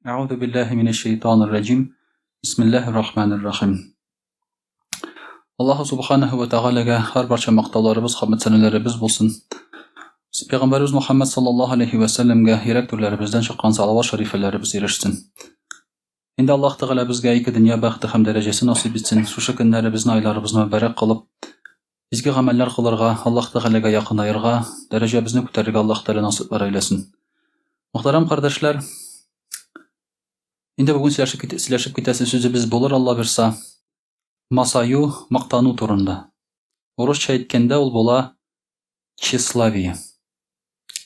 Әгъузу биллаһи минәш шәйтанир раҗим. Бисмиллаһир рахманир рахим. Аллаһу субханаһу ва тәгаләгә һәр барча мактауларыбыз, хөрмәт сәнәләребез булсын. Пәйгамбәребез Мухаммад саллаллаһу алейхи ва сәлләмгә йөрәк түрләребездән чыккан салават шәрифәләребез ирешсен. Инде Аллаһ Тәгалә безгә ике дөнья бәхете һәм дәрәҗәсе насыйп итсен. Шушы көннәребезне, айларыбызны мөбарәк кылып, изге гамәлләр кылырга, Аллаһ Тәгаләгә якынаерга, дәрәҗәбезне күтәрергә Аллаһ Тәгалә насыйплар әйләсен. Мөхтәрәм кардәшләр, инде бүген сөйләшеп, сөйләшеп китәсе сүзебез булыр, Алла бирса, масаю, мактану турында. Урысча әйткәндә ул була Тщеславие.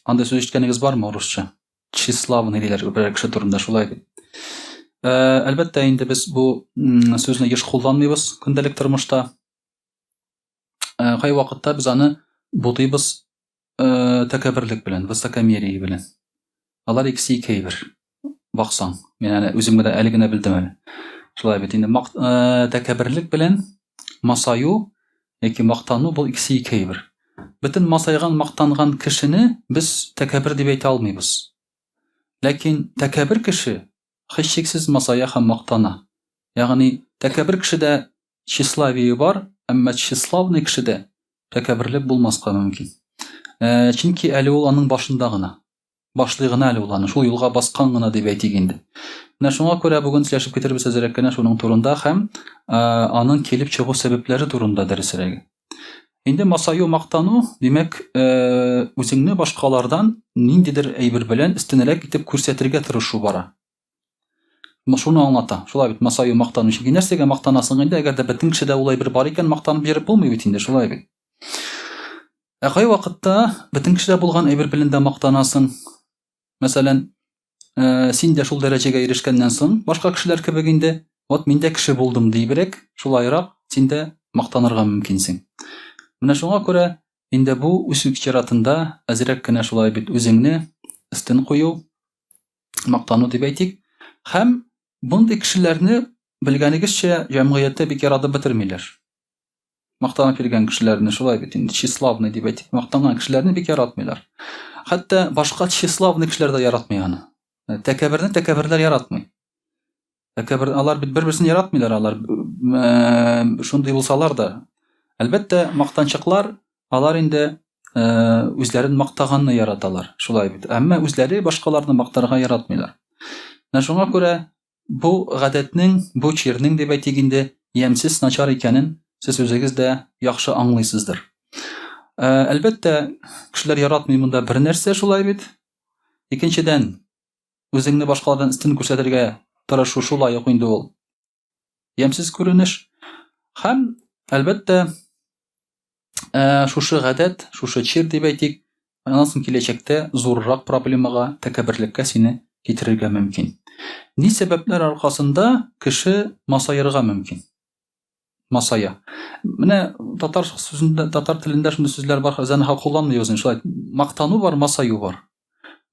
Андый сүз ишеткәнегез бармы урысча? Тщеславный диләр берәр кеше турында шулай дип. Э, әлбәттә, инде без бу сүзне еш кулланмыйбыз көндәлек тормышта. Э, кай вакытта без аны бутыйбыз э, тәкәбберлек белән, высокомерие белән. Алар икесе ике әйбер. Баксаң, мин әле үзем генә әле генә белдем әле. Шулай бит инде мак, э, тәкәбберлек белән масаю яки мактану бу икесе ике әйбер. Бөтен масайган, мактанган кешене без тәкәббер дип әйтә алмыйбыз. Ләкин тәкәббер кеше һичшиксез масая һәм мактана. Ягъни тәкәббер кешедә тщеславие бар, әмма тщеславный кешедә тәкәбберлек булмаска мөмкин. Э, чөнки әле ул аның башында гына. Башлый гына әле ул аны, шул юлга баскан гына дип әйтик инде. Менә шуңа күрә бүген сөйләшеп китербез әзрәк кенә шуның турында һәм э, аның килеп чыгу сәбәпләре турында дөресрәге. Инде масаю, мактану, димәк, э, үзеңне башкалардан ниндидер әйбер белән өстенрәк итеп күрсәтергә тырышу бара. Шуны аңлата. Шулай бит, масаю, мактану. Чөнки нәрсәгә мактанасың инде, әгәр дә бөтен кешедә ул әйбер бар икән, мактанып йөреп булмый бит инде, шулай бит. Ә кай вакытта бөтен кешедә булган әйбер белән дә мактанасың. Мәсәлән, э, син дә шул дәрәҗәгә ирешкәннән соң, башка кешеләр кебек инде, вот мин дә кеше булдым диебрәк, шулайрак син дә мактанырга мөмкинсең. Менә шуңа күрә инде бу үз чиратында әзрәк кенә шулай бит үзеңне өстен кую, мактану дип әйтик. Һәм мондый кешеләрне белгәнегезчә җәмгыятьтә бик яратып бетермиләр. Мактанып йөргән кешеләрне шулай бит инде, тщеславный дип әйтик, мактанган кешеләрне бик яратмыйлар. Хәтта башка тщеславный кешеләр дә яратмый аны. Э, тәкәбберне тәкәбберләр яратмый. Тәкәббер алар бит бер-берсен яратмыйлар алар. Э, шундый булсалар да. Әлбәттә, мактанчыклар алар инде э, үзләрен мактаганны яраталар. Шулай бит. Әмма үзләре башкаларны мактарга яратмыйлар. Менә шуңа күрә Бу гадәтнең, бу чирнең дип әйтик инде, ямьсез, начар икәнен сез үзегез дә яхшы аңлыйсыздыр. Ә, әлбәттә, кешеләр яратмый монда бер нәрсә шулай бит. Икенчедән, үзеңне башкалардан өстен күрсәтергә тырышу шулай ук инде ул ямьсез күренеш. Һәм, әлбәттә, Ә, шушы гадәт, шушы чир дип әйтик, аннан соң киләчәктә зуррак проблемага, тәкәбберлеккә сине китерергә мөмкин. Ни сәбәпләр аркасында кеше масаерга мөмкин? Масая. Менә татар сүзендә, татар телендә шундый сүзләр бар, хәзер аны кулланмыйбыз инде шулай. Мактану бар, масаю бар.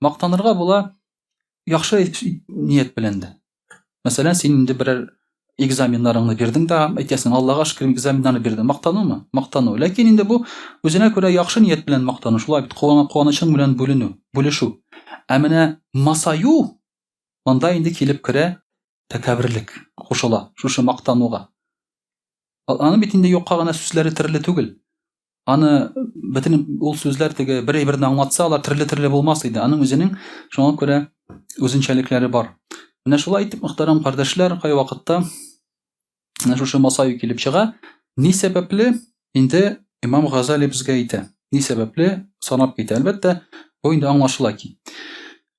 Мактанырга була яхшы ният белән дә. Мәсәлән, син инде берәр экзаменнарыңны бирдең дә, әйтәсең, Аллага шөкер, экзаменнарны бирдем. Мактанумы? Мактану. Ләкин инде бу үзенә күрә яхшы ният белән мактану, шулай бит, куанычың белән бүленү, бүлешү. Ә менә масаю монда инде килеп керә тәкәбберлек кушыла шушы мактануга. Аны бит инде юкка гына сүзләре төрле түгел. Аны бөтен ул сүзләр теге бер әйберне аңлатса, алар төрле-төрле булмас иде. Аның үзенең шуңа күрә үзенчәлекләре бар. Менә шулай итеп, мөхтәрәм кардәшләр, кайвакытта менә шушы масаю килеп чыга. Ни сәбәпле? Инде Имам Газали безгә әйтә. Ни сәбәпле санап китә. Әлбәттә, бу инде аңлашыла ки.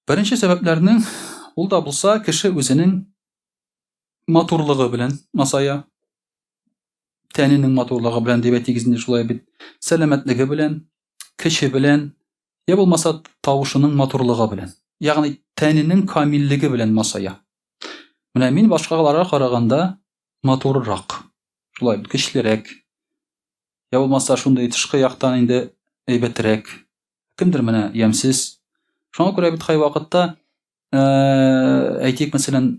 Беренче сәбәпләрнең ул да булса кеше үзенең матурлыгы белән масая. Тәненең матурлыгы белән дип әйтик инде шулай бит. Сәламәтлеге белән, көче белән, я булмаса тавышының матурлыгы белән. Ягъни тәненең камиллеге белән масая. Менә мин башкаларга караганда матуррак. Шулай бит, көчлерәк. Я булмаса шундый тышкы яктан инде әйбәтрәк. Кемдер менә ямьсез. Шуңа күрә бит кайвакытта Э, әйтик, мәсәлән,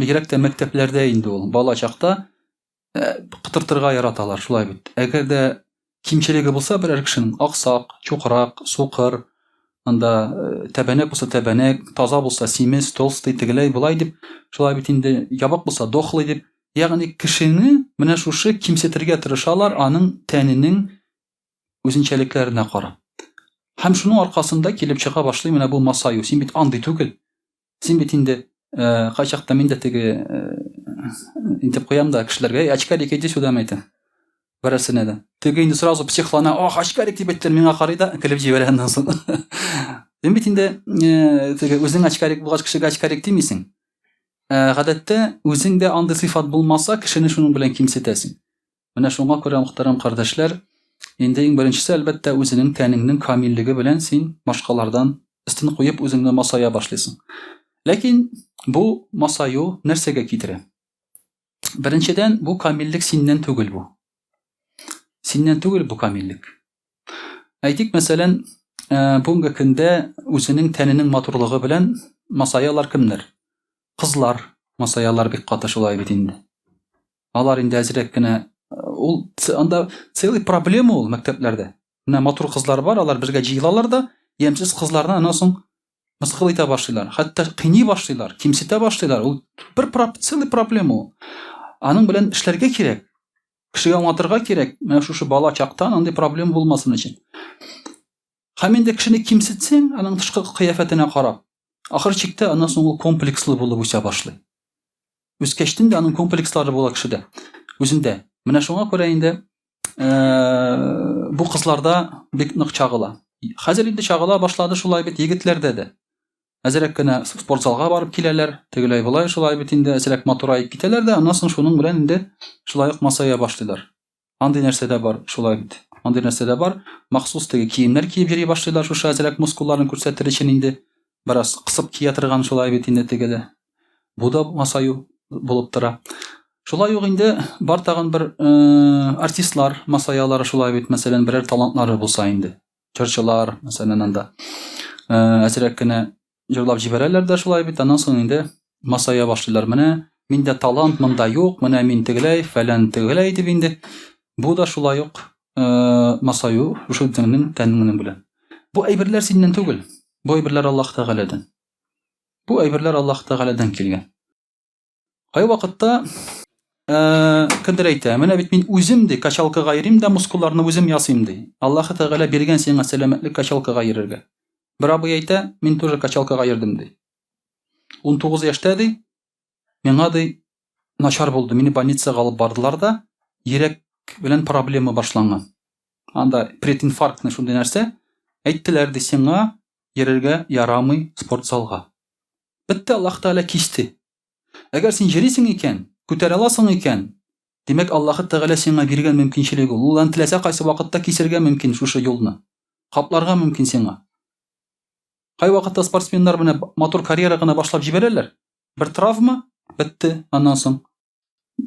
бигрәк тә мәктәпләрдә инде ул бала чакта э, кытыртырга яраталар, шулай бит. Әгәр дә кимчелеге булса берәр кешенең аксак, чукрак, сукыр, Анда э, тәбәнәк булса тәбәнәк, таза булса симез, толстый, тегеләй, болай дип, шулай бит инде ябык булса дохлый дип. Ягъни кешене менә шушы кимсетергә тырышалар, аның тәненең үзенчәлекләренә карап. Һәм шуның аркасында килеп чыга башлый менә бу масаю. Син бит андый түгел. Син бит инде э, кайчакта мин дә теге э, интеп куям да кешеләргә, эй, очкарик, иди сюда, әйтәм. Берәрсенә дә. Теге инде сразу психлана, ох, очкарик дип әйттеләр, миңа карый да көлеп җибәрә аннан соң. Син бит инде э, теге үзең очкарик булгач кешегә очкарик димисең. Э, гадәттә үзеңдә андый сыйфат булмаса, кешене шуның белән кимсетәсең. Менә шуңа күрә, мөхтәрәм кардәшләр, инде иң беренчесе, әлбәттә, үзенең тәнеңнең камиллеге белән син башкалардан өстен куеп үзеңне масая башлыйсың. Ләкин бу масаю нәрсәгә китерә? Беренчедән, бу камиллек синнән түгел бу. Синнән түгел бу камиллек. Әйтик, мәсәлән, э, бүгенге көндә үзенең тәненең матурлыгы белән масаялар кемнәр? Кызлар масаялар бик каты шулай бит инде. Алар инде әзрәк кенә ул анда целый проблема ул мәктәпләрдә. Менә матур кызлар бар, алар бергә җыелалар да, ямьсез кызларны аннан соң мыскыл итә башлыйлар, хәтта кыйный башлыйлар, кимсетә башлыйлар. Ул бер целый проблема ул. Аның белән эшләргә кирәк. Кешегә аңлатырга кирәк, менә шушы бала чактан андый проблема булмасын өчен. Һәм инде кешене кимсетсәң, аның тышкы кыяфәтенә карап, ахыр чиктә аннан соң ул комплекслы булып үсә башлый. Үскәчтен дә аның комплекслары була кешедә, үзендә. Менә шуңа күрә инде э, бу кызларда бик нык чагыла. Хәзер инде чагыла башлады шулай бит егетләрдә дә. Әзрәк кенә спортзалга барып киләләр, тегеләй болай шулай бит инде әзрәк матураеп китәләр дә, аннан соң шуның белән инде шулай ук масая башлыйлар. Андый нәрсә дә бар, шулай бит. Андый нәрсә дә бар. Махсус теге киемнәр киеп йөри башлыйлар, шушы әзрәк мускулларын күрсәтер өчен инде. Бераз кысып кия торган шулай бит инде теге дә. Бу да масаю булып тора. Шулай ук инде бар тагын бер э, артистлар масаялар шулай бит, мәсәлән, берәр талантлары булса инде. Җырчылар, мәсәлән, анда э, әзрәк кенә җырлап җибәрәләр дә шулай бит, аннан соң инде масая башлыйлар. Менә миндә талант монда юк, менә мин тегеләй, фәлән тегеләй дип инде. Бу да шулай ук э, масаю шушы үзеңнең тәнеңнең белән. Бу әйберләр синнән түгел. Бу әйберләр Аллаһ Тәгаләдән. Бу әйберләр Аллаһ Тәгаләдән килгән. Кайвакытта э, кемдер әйтә, менә бит мин үзем ди, качалкага йөрим дә мускулларны үзем ясыйм ди. Аллаһы Тәгалә биргән сиңа сәламәтлек качалкага йөрергә. Бер абый әйтә, мин тоже качалкага йөрдем ди. 19 яшьтә ди, миңа ди начар булды, мине больницага алып бардылар да, йөрәк белән проблема башланган. Анда прединфарктный шундый нәрсә. Әйттеләр ди, сиңа йөрергә ярамый спортзалга. Бетте, Аллаһ Тәгалә кисте. Әгәр син җөрисең икән, күтәрә аласың икән, димәк, Аллаһы Тәгалә сиңа биргән мөмкинчелек ул. Ул аны теләсә кайсы вакытта кисергә мөмкин шушы юлны. Капларга мөмкин сиңа. Кайвакытта спортсменнар менә матур карьера гына башлап җибәрәләр. Бер травма, бетте, аннан соң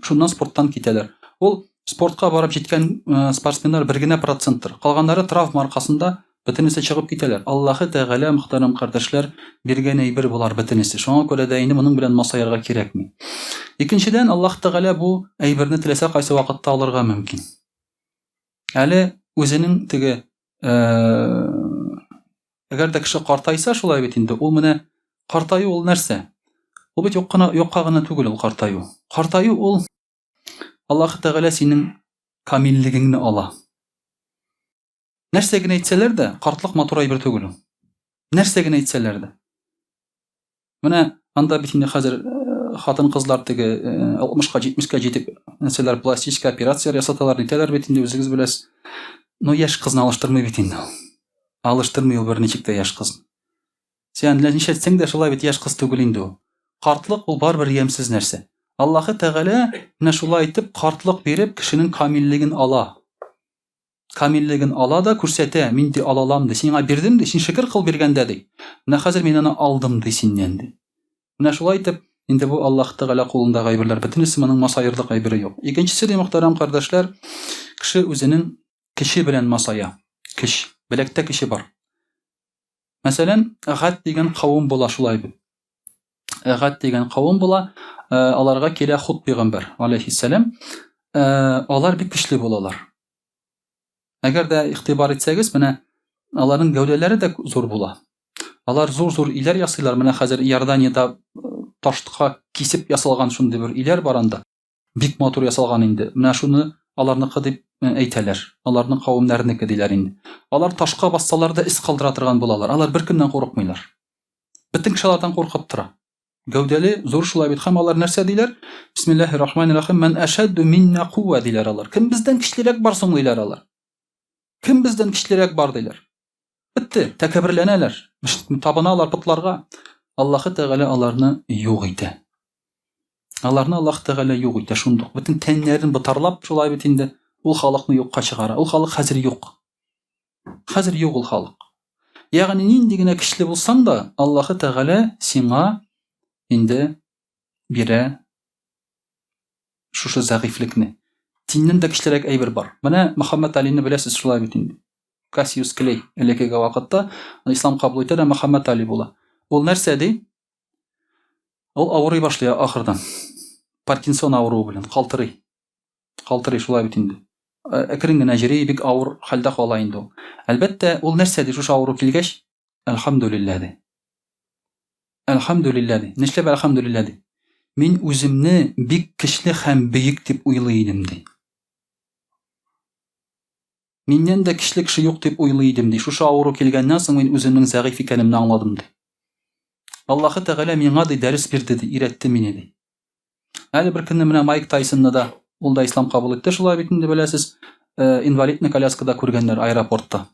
шуннан спорттан китәләр. Ул спортка барып җиткән э, спортсменнар бер генә проценттыр. Калганнары травма аркасында бөтенесе чыгып китәләр. Аллаһы Тәгалә, мөхтәрәм кардәшләр, биргән әйбер болар бөтенесе. Шуңа күрә дә инде моның белән масаярга кирәкми. Икенчедән, Аллаһ Тәгалә бу әйберне теләсә кайсы вакытта алырга мөмкин. Әле үзенең теге э, Әгәр дә кеше картайса, шулай бит инде, ул менә картаю ул нәрсә? Ул бит юк кына, юкка гына түгел ул картаю. Картаю ул Аллаһ Тәгалә синең камиллегеңне ала. Нәрсә генә әйтсәләр дә, картлык матур әйбер түгел ул. Нәрсә генә әйтсәләр дә. Менә анда бит инде хәзер э, хатын-кызлар теге 60-ка э, 70-ка җитеп нәрсәләр пластический операцияләр ясаталар, нитәләр бит инде үзегез беләсез. Но яшь кызны алыштырмый бит инде ул. Алыштырмый ул берничек тә яшь кызны. Син әллә нишләтсәң дә шулай бит яшь кыз түгел инде ул. Картлык ул барыбер ямьсез нәрсә. Аллаһы Тәгалә менә шулай итеп картлык биреп кешенең камиллеген ала. Камиллеген ала да күрсәтә, мин ди ала алам ди, сиңа бирдем ди, син шөкер кыл биргәндә ди. Менә хәзер мин аны алдым ди синнән ди. Менә шулай итеп, инде бу Аллаһ Тәгалә кулындагы әйберләр бөтенесе моның масаерлык әйбере юк. Икенчесе ди, мөхтәрәм кардәшләр, кеше үзенең көче белән масая. Көч, беләктә көче бар. Мәсәлән, Гад дигән кавым була шулай бит. Гад дигән кавым була, э, аларга килә Худ пәйгамбәр, алейхиссәлам. Э, алар бик көчле булалар. Әгәр дә игътибар итсәгез, менә аларның гәүдәләре дә зур була. Алар зур-зур өйләр ясыйлар. Менә хәзер Иорданиядә э, ташка кисеп ясалган шундый бер өйләр бар анда. Бик матур ясалган инде. Менә шуны аларныкы дип э, әйтәләр. Аларның кавемнәренеке диләр инде. Алар ташка бассалар да эз калдыра торган булалар. Алар беркемнән курыкмыйлар. Бөтен кеше алардан куркып тора. Гәүдәле, зур шулай бит. Һәм алар нәрсә диләр? Бисмиллаһир рахманир рахим. Ман ашадду минна кува диләр алар. Кем бездән көчлерәк бар соң диләр алар. Кем бездән көчлерәк бар диләр. Бетте, тәкәбберләнәләр, табыналар потларга. Аллаһы Тәгалә аларны юк итә. Аларны Аллаһ Тәгалә юк итә шундук. Бөтен тәннәрен ботарлап, шулай бит инде, ул халыкны юкка чыгара. Ул халык хәзер юк. Хәзер юк ул халык. Ягъни нинди генә көчле булсаң да, Аллаһы Тәгалә сиңа инде бирә шушы зәгыйфьлекне. Тиннән дә көчлерәк әйбер бар. Менә Мөхәммәд Алины беләсез шулай бит инде. Кассиус Клей элеккеге вакытта ислам кабул итә дә Мөхәммәд Али була. Ул нәрсә ди? Ул авырый башлый ахырдан. Паркинсон авыруы белән калтырый. Калтырый шулай бит инде. Э, әкрен генә йөри, бик авыр хәлдә кала инде ул. Әлбәттә, ул нәрсә ди шушы авыру килгәч? Әлхәмдүлилләһ ди. Әлхәмдүлилләһ ди. Нишләп әлхәмдүлилләһ ди? Мин үземне бик көчле һәм бөек дип уйлый идем ди. Миннән дә көчле кеше юк дип уйлый идем ди. Шушы авыру килгәннән соң мин үземнең зәгыйфь икәнемне аңладым ди. Аллаһы Тәгалә миңа ди дәрес бирде ди, өйрәтте мине ди. Әле бер көнне менә Майк Тайсонны да, ул да ислам кабул итте, шулай бит инде беләсез, э, инвалидный коляскада күргәннәр аэропортта.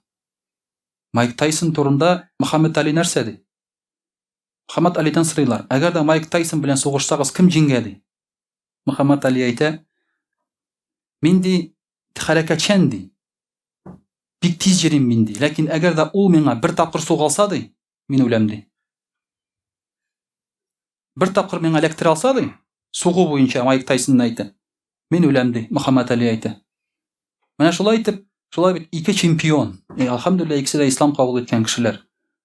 Майк Тайсон турында Мөхәммәд Али нәрсә ди? Мөхәммәд Алидан сорыйлар, әгәр дә Майк Тайсон белән сугышсагыз, кем җиңә ди? Мөхәммәд Али әйтә, мин ди хәрәкәтчән ди. Бик тиз йөрим мин ди. Ләкин әгәр дә ул миңа бер тапкыр сугалса ди, мин үләм ди. Бер тапкыр миңа эләктерә алса ди, сугу буенча Майк Тайсон әйтә. Мин үләм ди, Мөхәммәд Али әйтә. Менә шулай итеп, шулай бит ике чемпион. Э, әлхәмдүлилләһ, икесе дә ислам кабул иткән кешеләр.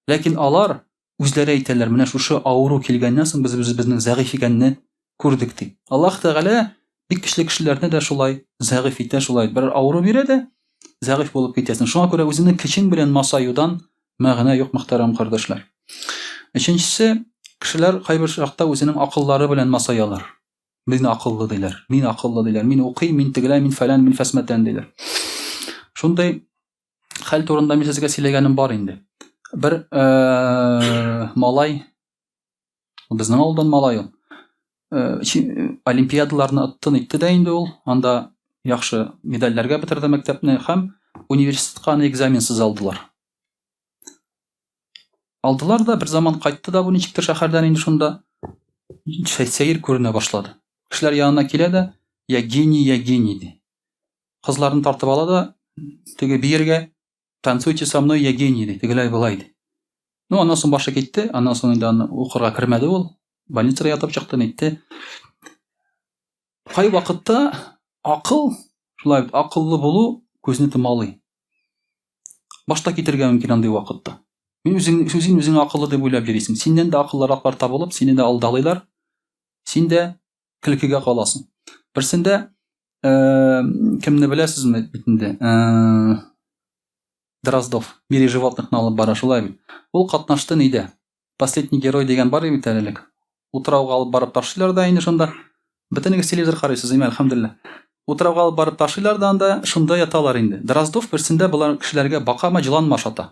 Ләкин алар үзләре әйтәләр, менә шушы авыру килгәннән соң без үзебезнең зәгыйфь икәнне күрдек ди. Аллаһ Тәгалә бик көчле кешеләрне дә шулай зәгыйфь итә, шулай бер авыру бирә дә зәгыйфь булып китәсең. Шуңа күрә үзеңнең көчең белән масаюдан мәгънә юк, мөхтәрәм кардәшләр. Өченчесе, кешеләр кайбер чакта үзенең акыллары белән масаялар. Мин акыллы диләр, мин акыллы диләр, мин укыйм, мин тегеләй, мин фәлән, мин фәсмәтән диләр. Шундый хәл турында мин сезгә сөйләгәнем бар инде. Бер э, малай, безнең авылдан малай ул. Э, олимпиадаларны оттын итте дә инде ул. Анда яхшы медальләргә бетерде мәктәпне һәм университетка аны экзаменсыз алдылар. Алдылар да, бер заман кайтты да бу ничектер шәһәрдән инде шунда сәер күренә башлады. Кешеләр янына килә дә, я гений, я гений ди. Кызларын тартып ала да, теге биергә, танцуйте со мной, я гений ди, тегеләй болай ди. Ну, аннан соң башы китте, аннан соң инде аны укырга кермәде ул, больницада ятып чыкты, нитте. Кай вакытта акыл, шулай бит, акыллы булу күзне томалый. Башта китергә мөмкин андый вакытта. Мин үзең, үзең үзең акыллы дип уйлап йөрисең. Синнән дә акыллыраклар табылып, сине дә алдалыйлар. Син дә көлкегә каласың. Берсендә э, кемне беләсезме бит инде? Э, Дроздов, Мире животныхны алып бара шулай бит. Ул катнашты нидә? Последний герой дигән бар бит әле элек. Утрауга алып барып ташлыйлар да инде шунда. Бөтенегез телевизор карыйсыз, име, әлхәмдүлилләһ. Утрауга алып барып ташлыйлар да анда, шунда яталар инде. Дроздов берсендә болар кешеләргә бакамы, җыланмы ашата.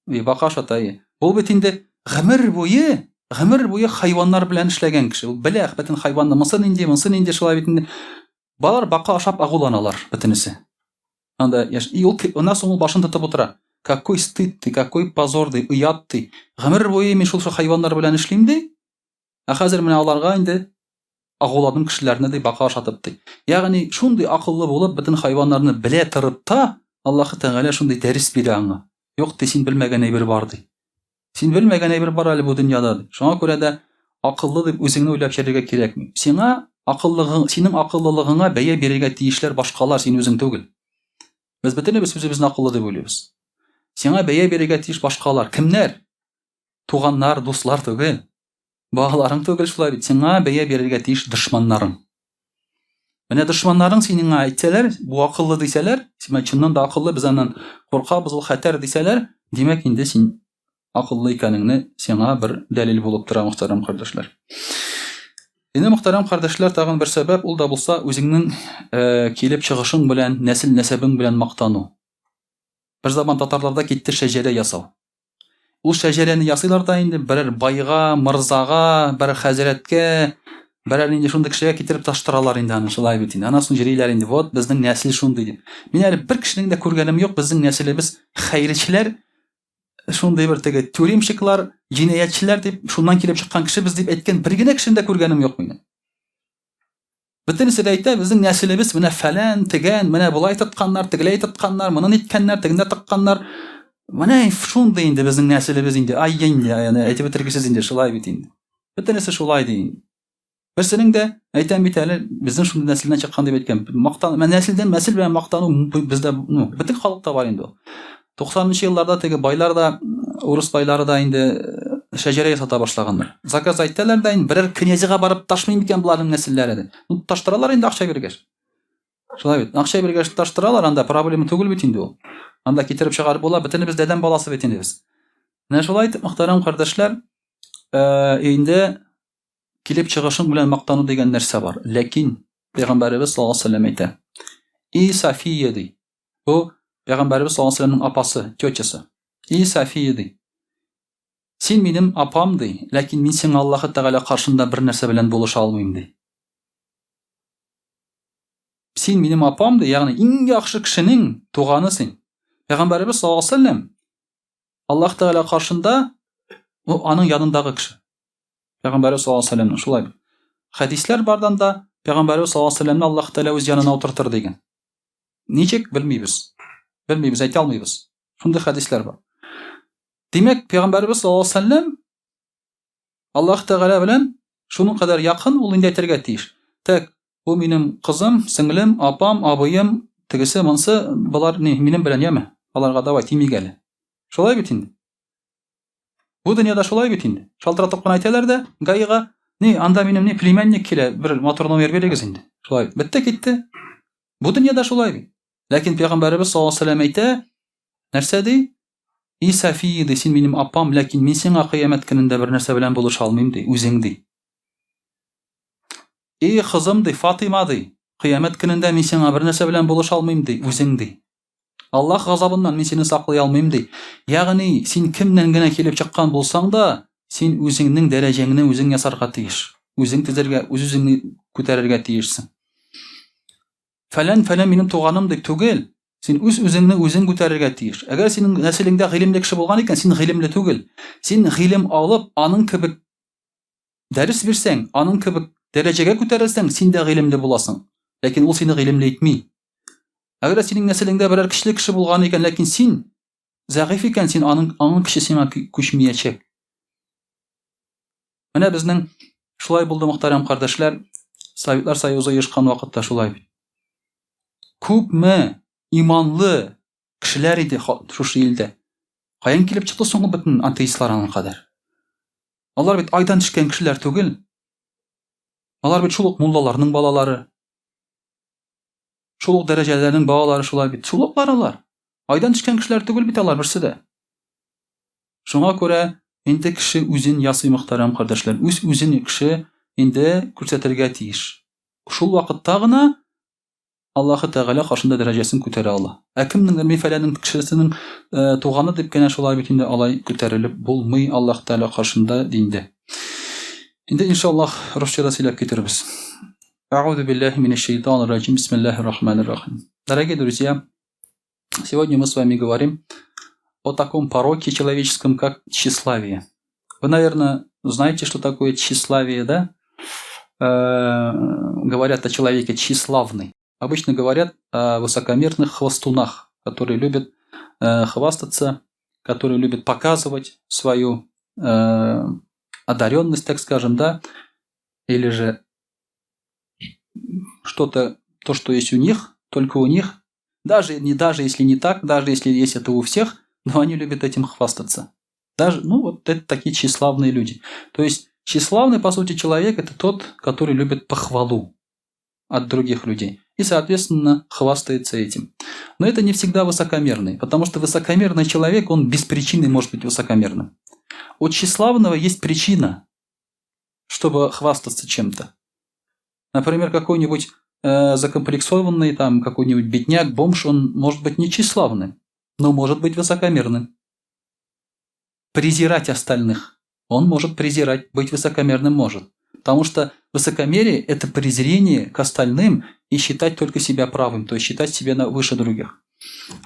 И, бака ашата, и. Ул бит инде гомер буе, гомер буе хайваннар белән эшләгән кеше. Ул белә бөтен хайванны, монсы нинди, монсы нинди, шулай бит инде. Балалар бака ашап агуланалар бөтенесе. Анда яш, и ул аннан соң ул башын тотып утыра. Какой стыд ты, какой позор ди, оят ди. Гомер буе мин шул хайваннар белән эшлим ди. Ә хәзер менә аларга инде агуладым кешеләрне ди, бака ашатып ди. Ягъни шундый акыллы булып, бөтен хайваннарны белә торып та, Аллаһы Тәгалә шундый дәрес бирә аңа. Юк ди, син белмәгән әйбер бар ди. Син белмәгән әйбер бар әле бу дөньяда ди. Шуңа күрә дә акыллы дип үзеңне уйлап йөрергә кирәкми. Сиңа акыллыгың, синең акыллылыгыңа бәя бирергә тиешләр башкалар, син үзең түгел. Без бөтенебез үзебезне акыллы дип уйлыйбыз. Сиңа бәя бирергә тиеш башкалар. Кемнәр? Туганнар, дуслар түгел. Балаларың түгел шулай бит. Сиңа бәя бирергә тиеш дошманнарың. Менә дошманнарың синеңа әйтсәләр, бу акыллы дисәләр, син чыннан да акыллы, без аннан куркабыз, ул хәтәр дисәләр, димәк инде син акыллы икәнеңне сиңа бер дәлил булып тора, мөхтәрәм кардәшләр. Инде мөхтәрәм кардәшләр, тагын бер сәбәп, ул да булса үзеңнең э, килеп чыгышың белән, нәсел нәсәбең белән мактану. Бер заман татарларда китте шәҗәрә ясау. Ул шәҗәрәне ясыйлар да инде берәр байга, мырзага, бер хәзрәткә, берәр инде шундый кешегә китереп таштыралар инде аны, шулай бит инде. Аннан соң йөриләр инде, вот безнең нәсел шундый дип. Мин әле бер кешенең дә күргәнем юк, безнең нәселебез хәерчеләр, шундый бер теге тюремщиклар, җинаятьчеләр дип, шуннан килеп чыккан кеше без дип әйткән бер генә кешене дә күргәнем юк минем. Бөтенесе дә әйтә, безнең нәселебез менә фәлән, тегән, менә болай тотканнар, тегеләй тотканнар, моны ниткәннәр, тегендә тыкканнар. Менә шундый инде безнең нәселебез инде. Ай, инде, әйтеп бетергесез инде, шулай бит инде. Бөтенесе шулай ди инде. Берсенең дә, әйтәм бит әле, безнең шундый нәселдән чыккан дип әйткән. Мактан, нәселдән, нәсел белән мактану бездә, ну, бөтен халыкта бар инде ул. 90 нчы елларда теге байлар да, урыс байлары да инде э, шәҗәрә ясата башлаганнар. Заказ әйтәләр дә инде берәр князьга барып ташмый микән боларның нәселләре дип. Ну, таштыралар инде акча биргәч. Шулай бит. Акча биргәч таштыралар, анда проблема түгел бит инде ул. Анда китереп чыгарып була, бөтенебез дә адәм баласы бит инде без. Менә шулай итеп, мөхтәрәм кардәшләр, э, инде килеп чыгышың белән мактану дигән нәрсә бар. Ләкин Пәйгамбәребез саллаллаһу алейһи вәсәлләм әйтә. И София ди. Бу Пәйгамбәребез саллаллаһу алейһи вәсәлләмнең апасы, тетясы. И София ди. Син минем апам ди, ләкин мин сиңа Аллаһы Тәгалә каршында бер нәрсә белән булыша алмыйм ди. Син минем апам ди, ягъни иң яхшы кешенең туганы син. Пәйгамбәребез саллаллаһу алейһи вәсәлләм Аллаһ Тәгалә каршында ул аның янындагы кеше. Пәйгамбәребез саллаллаһу алейһи вәсәлләмнең шулай. Хәдисләр бардан да Пәйгамбәребез саллаллаһу алейһи вәсәлләмне Аллаһ Тәгалә үз янына утыртыр дигән. Ничек? Белмибез. Белмибез, әйтә алмыйбыз. Шундый хәдисләр бар. Димәк, Пәйгамбәребез саллаллаһу алейһи вәсәлләм Аллаһ Тәгалә белән шуның кадәр якын, ул инде әйтергә тиеш. Так, бу минем кызым, сеңлем, апам, абыем, тегесе, монсы, болар ни, минем белән яме? Аларга давай тимик әле. Шулай бит инде. Бу дөньяда шулай бит инде. Шалтыратып кына әйтәләр дә, ГАИга, ни, анда минем ни племянник килә, бер матур номер бирегез инде. Шулай. Бетте китте. Бу дөньяда шулай бит. Ләкин пәйгамбәребез саллаллаһу алейһи вәсәлләм әйтә, нәрсә ди? И София, ди, син минем апам, ләкин мин сиңа кыямәт көнендә бер нәрсә белән булыша алмыйм, ди, үзең ди. И кызым, ди, Фатима, ди, кыямәт көнендә мин сиңа бер нәрсә белән булыша алмыйм, ди, үзең ди. Аллаһ газабыннан мин сине саклый алмыйм, ди. Ягъни, син кемнән генә килеп чыккан булсаң да, син үзеңнең дәрәҗәңне үзең ясарга тиеш. Үзең төзергә, үз-үзеңне күтәрергә тиешсең. Фәлән, фәлән минем туганым дип түгел, син үз-үзеңне үзең күтәрергә тиеш. Әгәр синең нәселеңдә гыйлемле кеше булган икән, син гыйлемле түгел. Син гыйлем алып, аның кебек дәрес бирсәң, аның кебек дәрәҗәгә күтәрелсәң, син дә гыйлемле буласың. Ләкин ул сине гыйлемле итми. Әгәр синең нәселеңдә берәр көчле кеше булган икән, ләкин син зәгыйфь икән, син аның аның көче сиңа күчмиячәк. Менә безнең шулай булды, мөхтәрәм кардәшләр, Советлар Союзы оешкан вакытта шулай бит. Күпме иманлы кешеләр иде шушы илдә. Каян килеп чыкты соң ул бөтен атеистлар аның кадәр? Алар бит айдан төшкән кешеләр түгел. Алар бит шул ук муллаларның балалары. Шул ук дәрәҗәләрнең балалары шулай бит. Шул уклар алар. Айдан төшкән кешеләр түгел бит алар берсе дә. Шуңа күрә инде кеше үзен ясый мөхтәрәм кардәшләр. Үз үзен кеше инде күрсәтергә тиеш. Шул вакытта гына Аллаһы Тәгалә каршында дәрәҗәсен күтәрә ала. Ә кемнеңдер мин фәләнең кешесенең э, туганы дип кенә шулай бит инде алай күтәрелеп булмый Аллаһ Тәгалә каршында диндә. Инде иншаллаһ русча да сөйләп китербез. А'уду биллахи минәш шайтанир раҗим. Бисмиллахир рахманир рахим. Дорогие друзья, сегодня мы с вами говорим о таком пороке человеческом, как тщеславие. Вы, наверное, знаете, что такое тщеславие, да? Э, говорят о человеке тщеславный. Обычно говорят о высокомерных хвастунах, которые любят э, хвастаться, которые любят показывать свою э, одаренность, так скажем, да, или же что-то, то, что есть у них, только у них, даже, не, даже если не так, даже если есть это у всех, но они любят этим хвастаться. Даже, ну, вот это такие тщеславные люди. То есть, тщеславный, по сути, человек – это тот, который любит похвалу от других людей. И, соответственно, хвастается этим. Но это не всегда высокомерный, потому что высокомерный человек, он без причины может быть высокомерным. У тщеславного есть причина, чтобы хвастаться чем-то. Например, какой-нибудь закомплексованный, там, какой-нибудь бедняк, бомж, он может быть не тщеславным, но может быть высокомерным. Презирать остальных. Он может презирать, быть высокомерным может. Потому что высокомерие – это презрение к остальным и считать только себя правым, то есть считать себя выше других.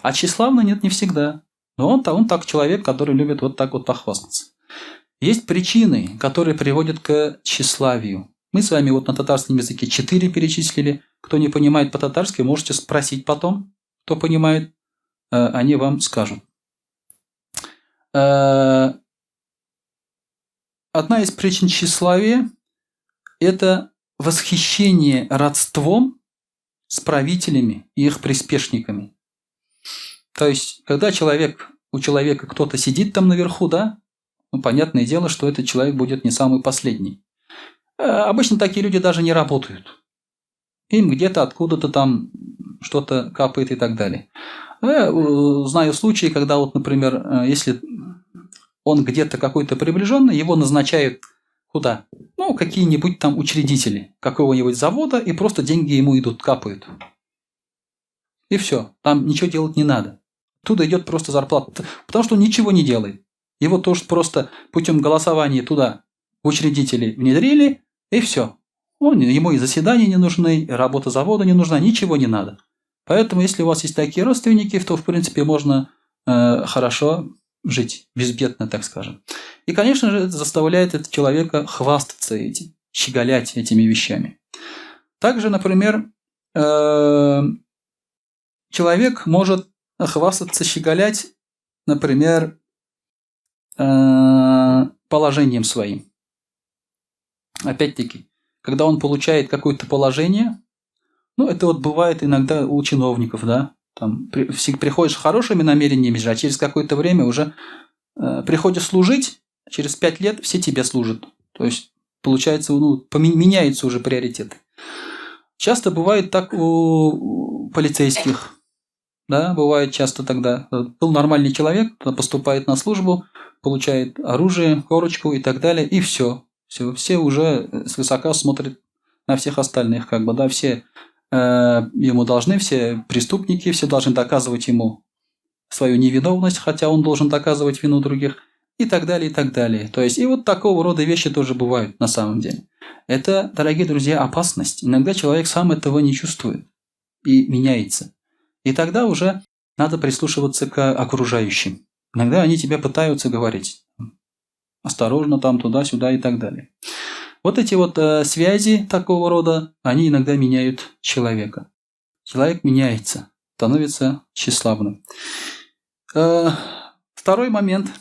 А тщеславный нет, не всегда. Но он так человек, который любит вот так вот похвастаться. Есть причины, которые приводят к тщеславию. Мы с вами вот на татарском языке 4 перечислили. Кто не понимает по-татарски, можете спросить потом. Кто понимает, они вам скажут. Одна из причин тщеславия – это восхищение родством с правителями и их приспешниками. То есть, когда у человека кто-то сидит там наверху, да, ну, понятное дело, что этот человек будет не самый последний. Обычно такие люди даже не работают. Им где-то откуда-то там что-то капает и так далее. Я знаю случаи, когда вот, например, если он где-то какой-то приближенный, его назначают куда? Ну, какие-нибудь там учредители какого-нибудь завода, и просто деньги ему идут, капают. И все, там ничего делать не надо. Оттуда идет просто зарплата, потому что он ничего не делает. Его тоже просто путем голосования туда в учредители внедрили, и все. Ему и заседания не нужны, и работа завода не нужна, ничего не надо. Поэтому, если у вас есть такие родственники, то, в принципе, можно хорошо жить, безбедно, так скажем. И, конечно же, это заставляет этого человека хвастаться этим, щеголять этими вещами. Также, например, человек может хвастаться, щеголять, например, положением своим. Опять-таки, когда он получает какое-то положение, ну, это вот бывает иногда у чиновников, да, там приходишь с хорошими намерениями, а через какое-то время уже приходишь служить, через 5 лет все тебе служат. То есть, получается, ну, меняются уже приоритеты. Часто бывает так у полицейских, да, бывает часто тогда. Был нормальный человек, поступает на службу, получает оружие, корочку и так далее, и все. Все уже свысока смотрят на всех остальных, как бы, да, все ему должны, все преступники, все должны доказывать ему свою невиновность, хотя он должен доказывать вину других, и так далее, и так далее. То есть, и вот такого рода вещи тоже бывают на самом деле. Это, дорогие друзья, опасность. Иногда человек сам этого не чувствует и меняется. И тогда уже надо прислушиваться к окружающим. Иногда они тебе пытаются говорить. Осторожно там, туда-сюда и так далее. Вот эти вот связи такого рода, они иногда меняют человека. Человек меняется, становится тщеславным. Второй момент,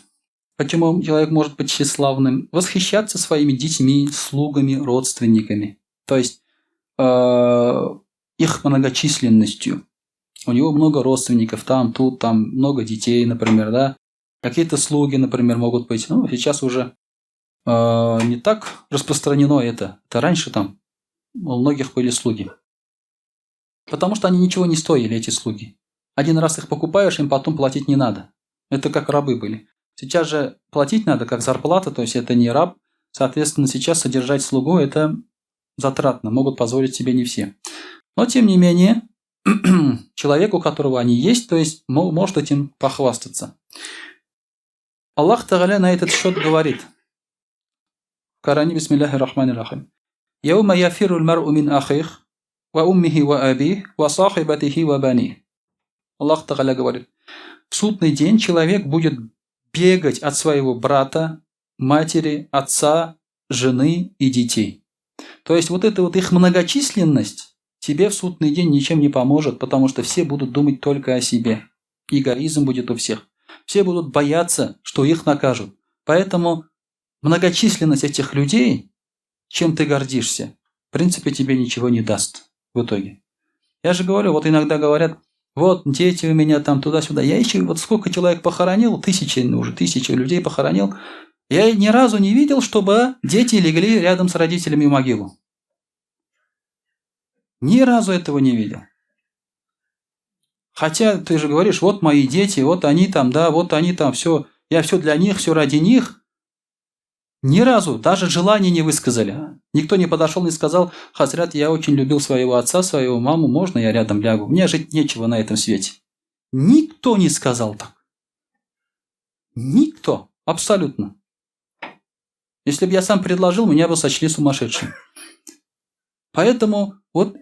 почему человек может быть тщеславным: восхищаться своими детьми, слугами, родственниками. То есть их многочисленностью. У него много родственников, там, тут, там, много детей, например, да. Какие-то слуги, например, могут быть. Ну, сейчас уже не так распространено это. Это раньше там у многих были слуги. Потому что они ничего не стоили, эти слуги. Один раз их покупаешь, им потом платить не надо. Это как рабы были. Сейчас же платить надо, как зарплата, то есть это не раб. Соответственно, сейчас содержать слугу – это затратно, могут позволить себе не все. Но, тем не менее, человек, у которого они есть, то есть может этим похвастаться. Аллах Тагаля на этот счет говорит в Коране: بسم الله الرحمن الرحيم. يوم يفر المرء من أخيه وأمه وأبيه وصاحبته وبنيه. Аллах Тагаля говорит: в судный день человек будет бегать от своего брата, матери, отца, жены и детей. То есть вот эта вот их многочисленность тебе в судный день ничем не поможет, потому что все будут думать только о себе. Эгоизм будет у всех. Все будут бояться, что их накажут. Поэтому многочисленность этих людей, чем ты гордишься, в принципе, тебе ничего не даст в итоге. Я же говорю, вот иногда говорят: вот дети у меня там туда-сюда. Я еще вот сколько человек похоронил, тысячи, ну, уже тысячи людей похоронил. Я ни разу не видел, чтобы дети легли рядом с родителями в могилу. Ни разу этого не видел. Хотя ты же говоришь: вот мои дети, вот они там, да, вот они там, все, я все для них, все ради них. Ни разу даже желания не высказали. Никто не подошел, не сказал: «Хазрят, я очень любил своего отца, свою маму, можно я рядом лягу? Мне жить нечего на этом свете». Никто не сказал так. Никто. Абсолютно. Если бы я сам предложил, меня бы сочли сумасшедшим. Поэтому вот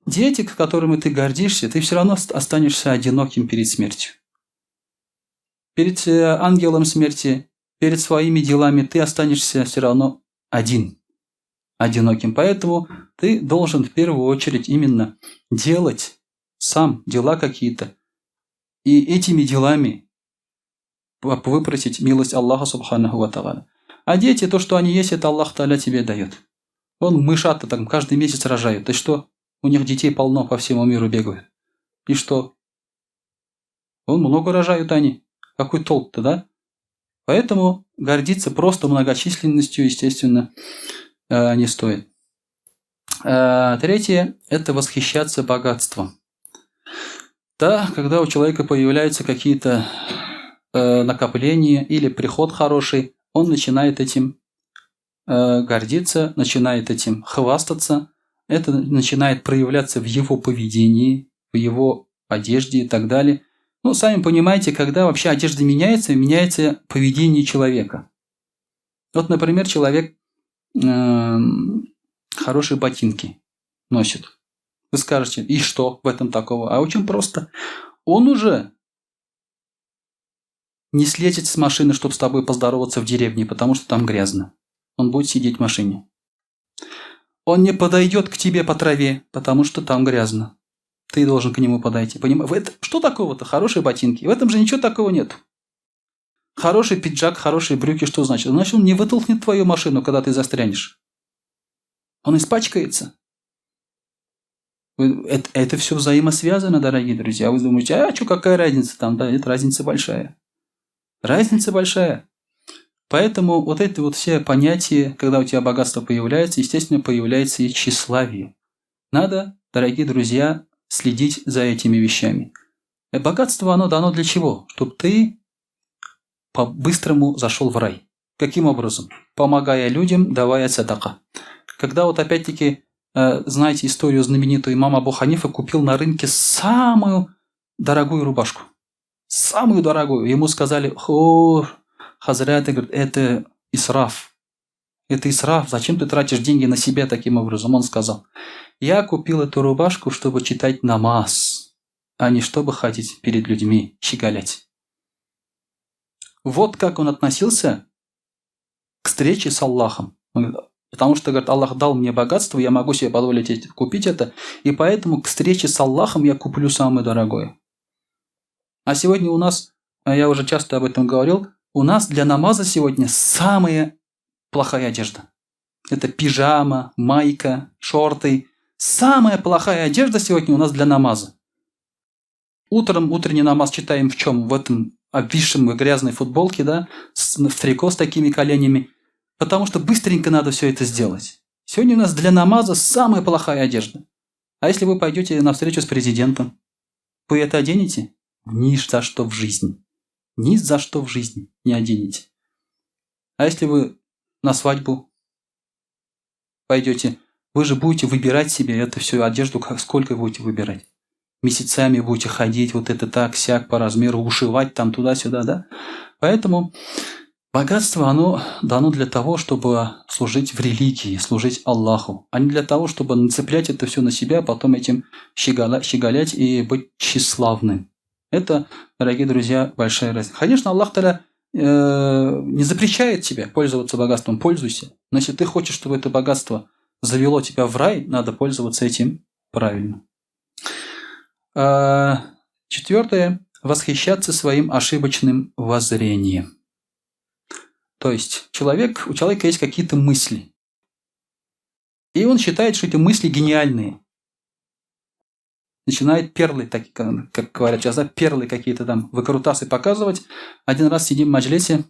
дети, которыми ты гордишься, ты все равно останешься одиноким перед смертью. Перед ангелом смерти, перед своими делами ты останешься все равно один, одиноким. Поэтому ты должен в первую очередь именно делать сам дела какие-то. И этими делами выпросить милость Аллаха سبحانه وتعالى. А дети, то, что они есть, это Аллах Та'аля тебе дает. Вон мышата там каждый месяц рожают. И что? У них детей полно, по всему миру бегают. И что? Вон много рожают они. Какой толк-то, да? Поэтому гордиться просто многочисленностью, естественно, не стоит. Третье – это восхищаться богатством. Да, когда у человека появляются какие-то накопления или приход хороший, он начинает этим гордиться, начинает этим хвастаться. Это начинает проявляться в его поведении, в его одежде и так далее. Ну, сами понимаете, когда вообще одежда меняется, меняется поведение человека. Вот, например, человек хорошие ботинки носит. Вы скажете: «И что в этом такого?» А очень просто. Он уже не слезет с машины, чтобы с тобой поздороваться в деревне, потому что там грязно. Он будет сидеть в машине. Он не подойдет к тебе по траве, потому что там грязно. Ты должен к нему подойти. Понимаешь? Что такого-то? Хорошие ботинки. В этом же ничего такого нет. Хороший пиджак, хорошие брюки, что значит? Значит, он не вытолкнет твою машину, когда ты застрянешь. Он испачкается. Это все взаимосвязано, дорогие друзья. Вы думаете: «А что, какая разница там?» Да, это разница большая. Разница большая. Поэтому вот эти вот все понятия, когда у тебя богатство появляется, естественно, появляется и тщеславие. Надо, дорогие друзья, следить за этими вещами. Богатство, оно дано для чего? Чтобы ты по-быстрому зашел в рай. Каким образом? Помогая людям, давая садака. Когда вот опять-таки, знаете историю знаменитую, имам Абу Ханифа купил на рынке самую дорогую рубашку. Самую дорогую. Ему сказали: «О, хазрят, говорит, это исраф. Это исраф, зачем ты тратишь деньги на себя таким образом?» Он сказал: «Я купил эту рубашку, чтобы читать намаз, а не чтобы ходить перед людьми, щеголять». Вот как он относился к встрече с Аллахом. Потому что, говорит, Аллах дал мне богатство, я могу себе позволить купить это, и поэтому к встрече с Аллахом я куплю самое дорогое. А сегодня у нас, я уже часто об этом говорил, у нас для намаза сегодня самая плохая одежда. Это пижама, майка, шорты. Самая плохая одежда сегодня у нас для намаза. Утром утренний намаз читаем в чем? В этом обвисшем грязной футболке, да, в трико с такими коленями. Потому что быстренько надо все это сделать. Сегодня у нас для намаза самая плохая одежда. А если вы пойдете на встречу с президентом, вы это оденете? Ни за что в жизни. Ни за что в жизни не оденете. А если вы на свадьбу пойдете, вы же будете выбирать себе эту всю одежду, сколько будете выбирать? Месяцами будете ходить, вот это так, сяк по размеру, ушивать там туда-сюда, да? Поэтому богатство, оно дано для того, чтобы служить в религии, служить Аллаху, а не для того, чтобы нацеплять это все на себя, а потом этим щеголять и быть тщеславным. Это, дорогие друзья, большая разница. Конечно, Аллах Таля не запрещает тебе пользоваться богатством, пользуйся. Но если ты хочешь, чтобы это богатство завело тебя в рай, надо пользоваться этим правильно. Четвертое. Восхищаться своим ошибочным воззрением. То есть у человека есть какие-то мысли. И он считает, что эти мысли гениальные. Начинает перлы, так, как говорят сейчас, да, перлы какие-то там, выкрутасы показывать. Один раз сидим в маджлисе,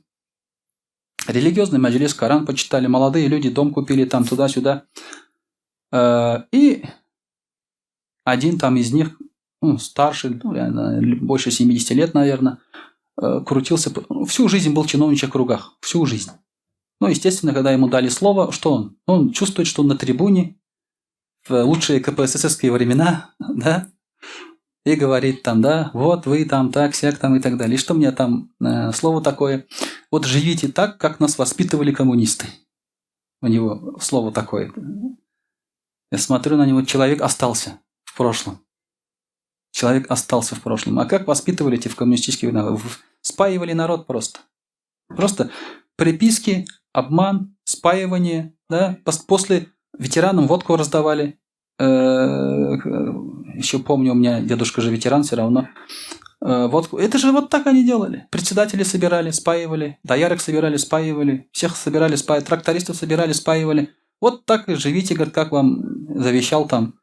религиозный маджлис, Коран почитали, молодые люди дом купили там туда-сюда. И один там из них, ну, старше, ну, реально, больше 70 лет, наверное, крутился, всю жизнь был в чиновничьих кругах, всю жизнь. Ну, естественно, когда ему дали слово, что он? Он чувствует, что он на трибуне в лучшие КПССовские времена, да, и говорит там, да, вот вы там так, сяк там и так далее. И что мне там слово такое? Вот живите так, как нас воспитывали коммунисты. У него слово такое. Я смотрю на него, человек остался в прошлом. Человек остался в прошлом. А как воспитывали эти в коммунистические времена? Спаивали народ просто. Просто приписки, обман, спаивание. Да? После ветеранам водку раздавали. Еще помню, у меня дедушка же ветеран все равно. Водку. Это же вот так они делали. Председатели собирали, спаивали. Доярок собирали, спаивали. Всех собирали, спаивали. Трактористов собирали, спаивали. Вот так и живите, говорит, как вам завещал там.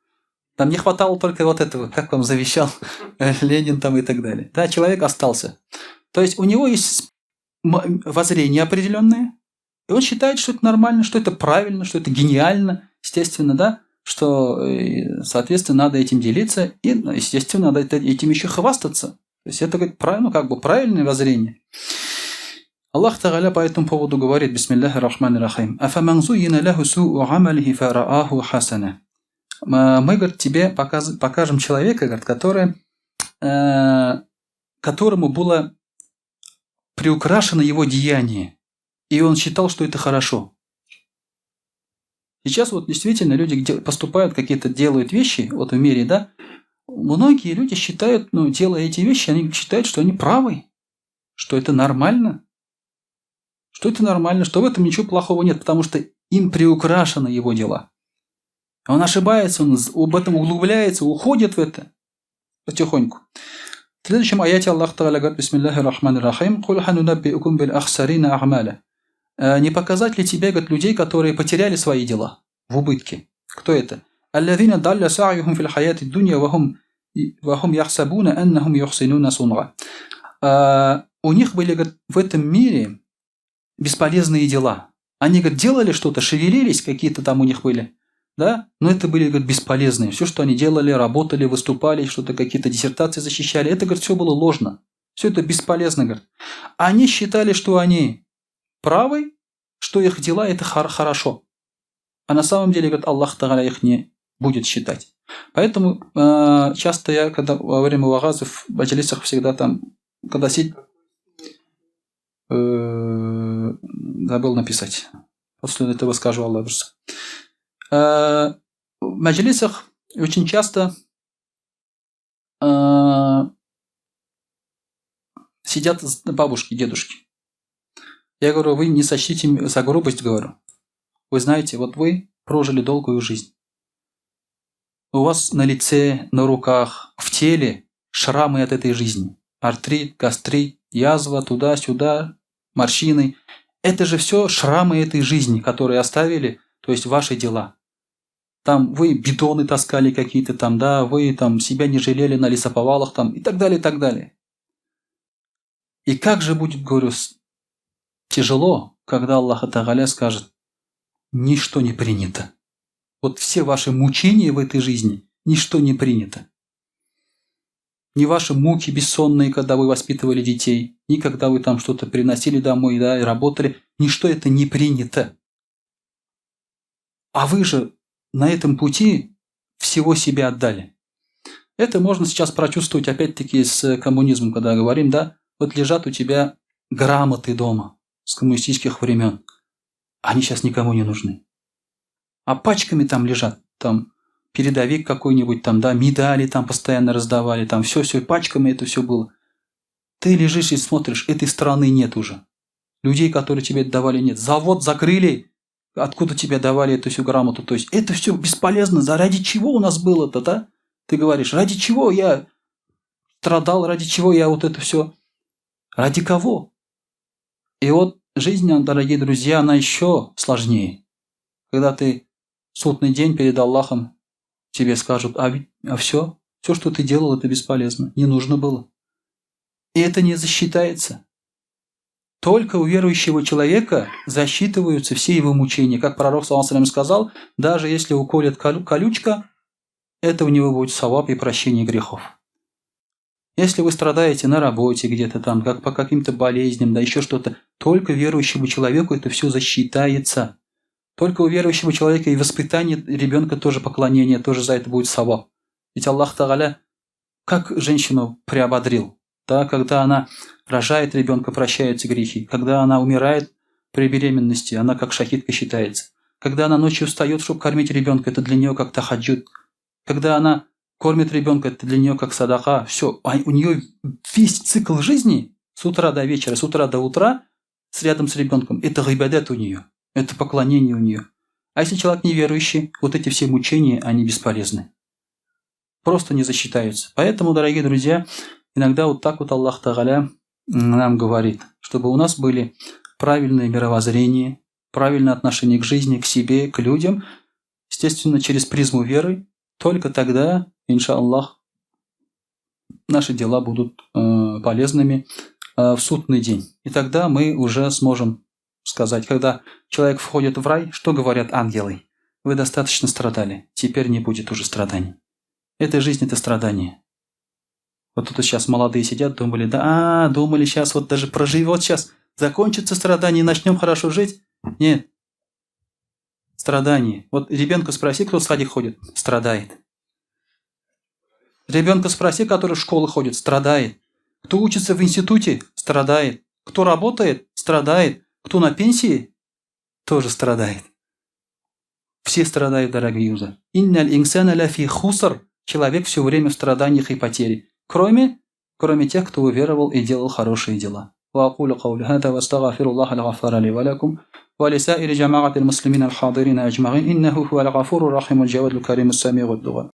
Там не хватало только вот этого, как вам завещал Ленин там и так далее. Да, человек остался. То есть у него есть воззрение определенное, и он считает, что это нормально, что это правильно, что это гениально, естественно, да, что, соответственно, надо этим делиться, и, естественно, надо этим еще хвастаться. То есть это, говорит, правильно, как бы правильное воззрение. Аллах Тагаля по этому поводу говорит, бисмиллахи рахмани рахим, «أفمن زين له سوء عمله فرآه حسنا». Мы, говорит, тебе покажем человека, говорит, которому было приукрашено его деяние, и он считал, что это хорошо. Сейчас вот действительно люди поступают, какие-то делают вещи, вот в мире, да, многие люди считают, ну, делая эти вещи, они считают, что они правы, что это нормально, что это нормально, что в этом ничего плохого нет, потому что им приукрашены его дела. Он ошибается, он об этом углубляется, уходит в это потихоньку. В следующем аяте Аллах Та'аля говорит, بسم الله الرحمن الرحيم, «قل هل ننبئكم بالأخسرين أعمالا». Не показать ли тебе, говорит, людей, которые потеряли свои дела в убытке? Кто это? «الذين ضل سعيهم في الحياة الدنيا وهم يحسبون أنهم يحسنون صنعا». У них были, говорит, в этом мире бесполезные дела. Они, говорит, делали что-то, шевелились, какие-то там у них были, да, но это были, говорит, бесполезные. Все, что они делали, работали, выступали, что-то какие-то диссертации защищали, это, говорит, все было ложно. Все это бесполезно, говорит. Они считали, что они правы, что их дела это хорошо. А на самом деле, говорит, Аллах Тагаля их не будет считать. Поэтому часто я, когда во время вагазов в маджлисах всегда там, когда сидит, забыл написать. После этого скажу, Аллах. В маджлисах очень часто сидят бабушки, дедушки. Я говорю, вы не сочтите за грубость, говорю. Вы знаете, вот вы прожили долгую жизнь. У вас на лице, на руках, в теле шрамы от этой жизни. Артрит, гастрит, язва, туда-сюда, морщины. Это же все шрамы этой жизни, которые оставили, то есть ваши дела. Там вы бидоны таскали какие-то там, да, вы там себя не жалели на лесоповалах там и так далее, и так далее. И как же будет, говорю, тяжело, когда Аллах Тагаля скажет, ничто не принято. Вот все ваши мучения в этой жизни, ничто не принято. Ни ваши муки бессонные, когда вы воспитывали детей, ни когда вы там что-то приносили домой, да, и работали, ничто это не принято. А вы же на этом пути всего себя отдали. Это можно сейчас прочувствовать опять-таки с коммунизмом, когда говорим, да, вот лежат у тебя грамоты дома с коммунистических времен. Они сейчас никому не нужны. А пачками там лежат, там передовик какой-нибудь, там, да, медали там постоянно раздавали, там все-все, пачками это все было. Ты лежишь и смотришь, этой страны нет уже. Людей, которые тебе давали, нет. Завод закрыли, откуда тебе давали эту всю грамоту. То есть это все бесполезно. За ради чего у нас было-то, да? Ты говоришь, ради чего я страдал, ради чего я вот это все? Ради кого? И вот жизнь, дорогие друзья, она еще сложнее. Когда ты судный день перед Аллахом, тебе скажут, а все, все, что ты делал, это бесполезно, не нужно было. И это не засчитается. Только у верующего человека засчитываются все его мучения. Как пророк, صلى الله عليه وسلم, сказал, даже если уколет колючка, это у него будет саваб и прощение грехов. Если вы страдаете на работе где-то там, как по каким-то болезням, да еще что-то, только верующему человеку это все засчитается. Только у верующего человека и воспитание ребенка тоже поклонение, тоже за это будет саваб. Ведь Аллах Тагаля как женщину приободрил, да, когда она рожает ребенка, прощаются грехи. Когда она умирает при беременности, она как шахидка считается. Когда она ночью встает, чтобы кормить ребенка, это для нее как тахаджуд. Когда она кормит ребенка, это для нее как садака. Все, а у нее весь цикл жизни с утра до вечера, с утра до утра, с рядом с ребенком, это гайбадет у нее, это поклонение у нее. А если человек неверующий, вот эти все мучения, они бесполезны. Просто не засчитаются. Поэтому, дорогие друзья, иногда вот так вот Аллах Тагаля нам говорит, чтобы у нас были правильное мировоззрение, правильное отношение к жизни, к себе, к людям, естественно, через призму веры, только тогда, иншаллах, наши дела будут полезными в судный день. И тогда мы уже сможем сказать, когда человек входит в рай, что говорят ангелы? Вы достаточно страдали, теперь не будет уже страданий. Эта жизнь – это страдание. Вот тут сейчас молодые сидят, думали, да, думали, сейчас вот даже проживет сейчас, закончится страдание, начнем хорошо жить. Нет. Страдание. Вот ребенка спроси, кто в садик ходит, страдает. Ребенка спроси, который в школу ходит, страдает. Кто учится в институте, страдает. Кто работает, страдает. Кто на пенсии, тоже страдает. Все страдают, дорогие друзья. إن الإنسان لفي خسر. Человек все время в страданиях и потере. Кроме тех, кто уверовал и делал хорошие дела. وأقول قولي هذا وأستغفر الله الغفار لي ولكم ولسائر جماعة المسلمين الحاضرين أجمعين إنه هو الغفور الرحيم الجواد الكريم السميع الدعاء.